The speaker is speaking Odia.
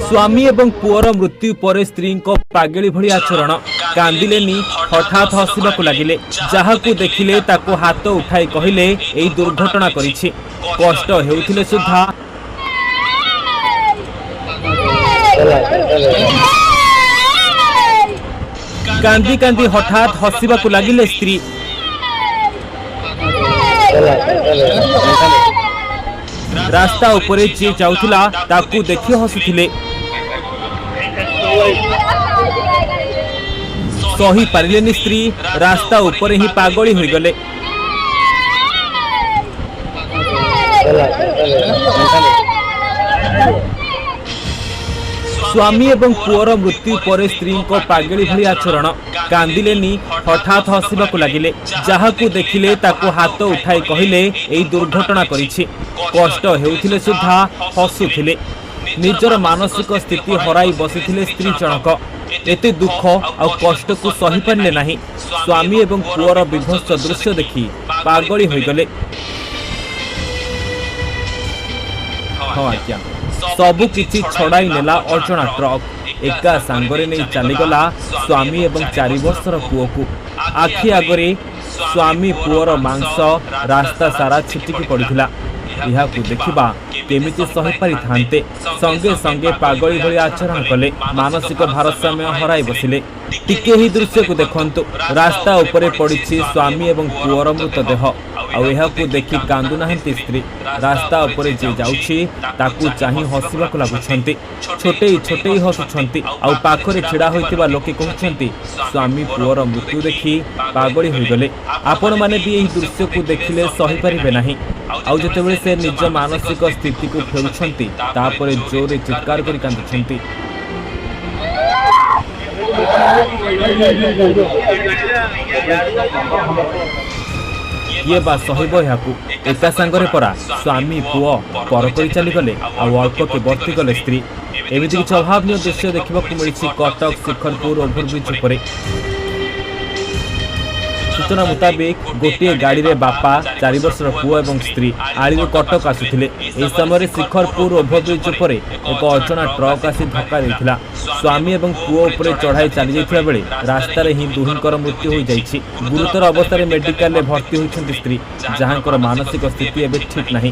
ସ୍ୱାମୀ ଏବଂ ପୁଅର ମୃତ୍ୟୁ ପରେ ସ୍ତ୍ରୀଙ୍କ ପାଗେଳି ଭଳି ଆଚରଣ। କାନ୍ଦିଲେନି, ହଠାତ୍ ହସିବାକୁ ଲାଗିଲେ। ଯାହାକୁ ଦେଖିଲେ ତାକୁ ହାତ ଉଠାଇ କହିଲେ, ଏଇ ଦୁର୍ଘଟଣା କରିଛି। କଷ୍ଟ ହେଉଥିଲେ ସୁଦ୍ଧା କାନ୍ଦି କାନ୍ଦି ହଠାତ୍ ହସିବାକୁ ଲାଗିଲେ ସ୍ତ୍ରୀ। ରାସ୍ତା ଉପରେ ଯିଏ ଯାଉଥିଲା ତାକୁ ଦେଖି ହସୁଥିଲେ। ସହି ପାରିଲେନି ସ୍ତ୍ରୀ, ରାସ୍ତା ଉପରେ ହିଁ ପାଗଳି ହୋଇଗଲେ। ସ୍ୱାମୀ ଏବଂ ପୁଅର ମୃତ୍ୟୁ ପରେ ସ୍ତ୍ରୀଙ୍କ ପାଗେଳି ଭଳି ଆଚରଣ। କାନ୍ଦିଲେନି, ହଠାତ୍ ହସିବାକୁ ଲାଗିଲେ। ଯାହାକୁ ଦେଖିଲେ ତାକୁ ହାତ ଉଠାଇ କହିଲେ, ଏଇ ଦୁର୍ଘଟଣା କରିଛି। କଷ୍ଟ ହେଉଥିଲେ ସୁଦ୍ଧା ହସୁଥିଲେ। ନିଜର ମାନସିକ ସ୍ଥିତି ହରାଇ ବସିଥିଲେ ସ୍ତ୍ରୀ ଜଣକ। ଏତେ ଦୁଃଖ ଆଉ କଷ୍ଟକୁ ସହିପାରିଲେ ନାହିଁ। ସ୍ୱାମୀ ଏବଂ ପୁଅର ବିଭତ୍ସ ଦୃଶ୍ୟ ଦେଖି ପାଗଳି ହୋଇଗଲେ। ହଁ ଆଜ୍ଞା, ସବୁ କିଛି ଛଡ଼ାଇ ନେଲା ଅଜଣା ଟ୍ରକ୍। ଏକା ସାଙ୍ଗରେ ନେଇ ଚାଲିଗଲା ସ୍ୱାମୀ ଏବଂ 4 ବର୍ଷର ପୁଅକୁ। ଆଖି ଆଗରେ ସ୍ୱାମୀ ପୁଅର ମାଂସ ରାସ୍ତା ସାରା ଛିଟିକି ପଡ଼ିଥିଲା। ଏହାକୁ ଦେଖିବା କେମିତି ସହିପାରିଥାନ୍ତେ? ସଙ୍ଗେ ସଙ୍ଗେ ପାଗଳି ଭଳି ଆଚରଣ କଲେ, ମାନସିକ ଭାରସାମ୍ୟ ହରାଇ ବସିଲେ। ଟିକେ ଏହି ଦୃଶ୍ୟକୁ ଦେଖନ୍ତୁ। ରାସ୍ତା ଉପରେ ପଡ଼ିଛି ସ୍ୱାମୀ ଏବଂ ପୁଅର ମୃତଦେହ, ଆଉ ଏହାକୁ ଦେଖି କାନ୍ଦୁନାହାନ୍ତି ସ୍ତ୍ରୀ। ରାସ୍ତା ଉପରେ ଯିଏ ଯାଉଛି ତାକୁ ଚାହିଁ ହସିବାକୁ ଲାଗୁଛନ୍ତି, ଛୋଟେଇ ଛୋଟେଇ ହସୁଛନ୍ତି। ଆଉ ପାଖରେ ଛିଡ଼ା ହୋଇଥିବା ଲୋକେ କହୁଛନ୍ତି, ସ୍ୱାମୀ ପୁଅର ମୃତ୍ୟୁ ଦେଖି ପାଗଳି ହୋଇଗଲେ। ଆପଣମାନେ ବି ଏହି ଦୃଶ୍ୟକୁ ଦେଖିଲେ ସହିପାରିବେ ନାହିଁ। ଆଉ ଯେତେବେଳେ ସେ ନିଜ ମାନସିକ ସ୍ଥିତିକୁ ଫେରୁଛନ୍ତି, ତାପରେ ଜୋରରେ ଚିତ୍କାର କରି କାନ୍ଦୁଛନ୍ତି। କିଏ ବା ସହିବ ଏହାକୁ? ଏକା ସାଙ୍ଗରେ ପରା ସ୍ୱାମୀ ପୁଅ ପର କରି ଚାଲିଗଲେ, ଆଉ ଅଳ୍ପକେ ବର୍ତ୍ତିଗଲେ ସ୍ତ୍ରୀ। ଏମିତି କିଛି ଅଭାବନୀୟ ଦୃଶ୍ୟ ଦେଖିବାକୁ ମିଳିଛି କଟକ ଶିଖରପୁର ଓଭରବ୍ରିଜ୍ ଉପରେ। ସୂଚନା ମୁତାବିକ, ଗୋଟିଏ ଗାଡ଼ିରେ ବାପା, 4 ବର୍ଷର ପୁଅ ଏବଂ ସ୍ତ୍ରୀ ଆଳିରୁ କଟକ ଆସୁଥିଲେ। ଏହି ସମୟରେ ଶିଖରପୁର ଓଭରବ୍ରିଜ୍ ଉପରେ ଏକ ଅଜଣା ଟ୍ରକ୍ ଆସି ଧକ୍କା ଦେଇଥିଲା। ସ୍ୱାମୀ ଏବଂ ପୁଅ ଉପରେ ଚଢ଼ାଇ ଚାଲିଯାଇଥିବା ବେଳେ ରାସ୍ତାରେ ହିଁ ଦୁହିଁଙ୍କର ମୃତ୍ୟୁ ହୋଇଯାଇଛି। ଗୁରୁତର ଅବସ୍ଥାରେ ମେଡିକାଲରେ ଭର୍ତ୍ତି ହୋଇଛନ୍ତି ସ୍ତ୍ରୀ, ଯାହାଙ୍କର ମାନସିକ ସ୍ଥିତି ଏବେ ଠିକ୍ ନାହିଁ।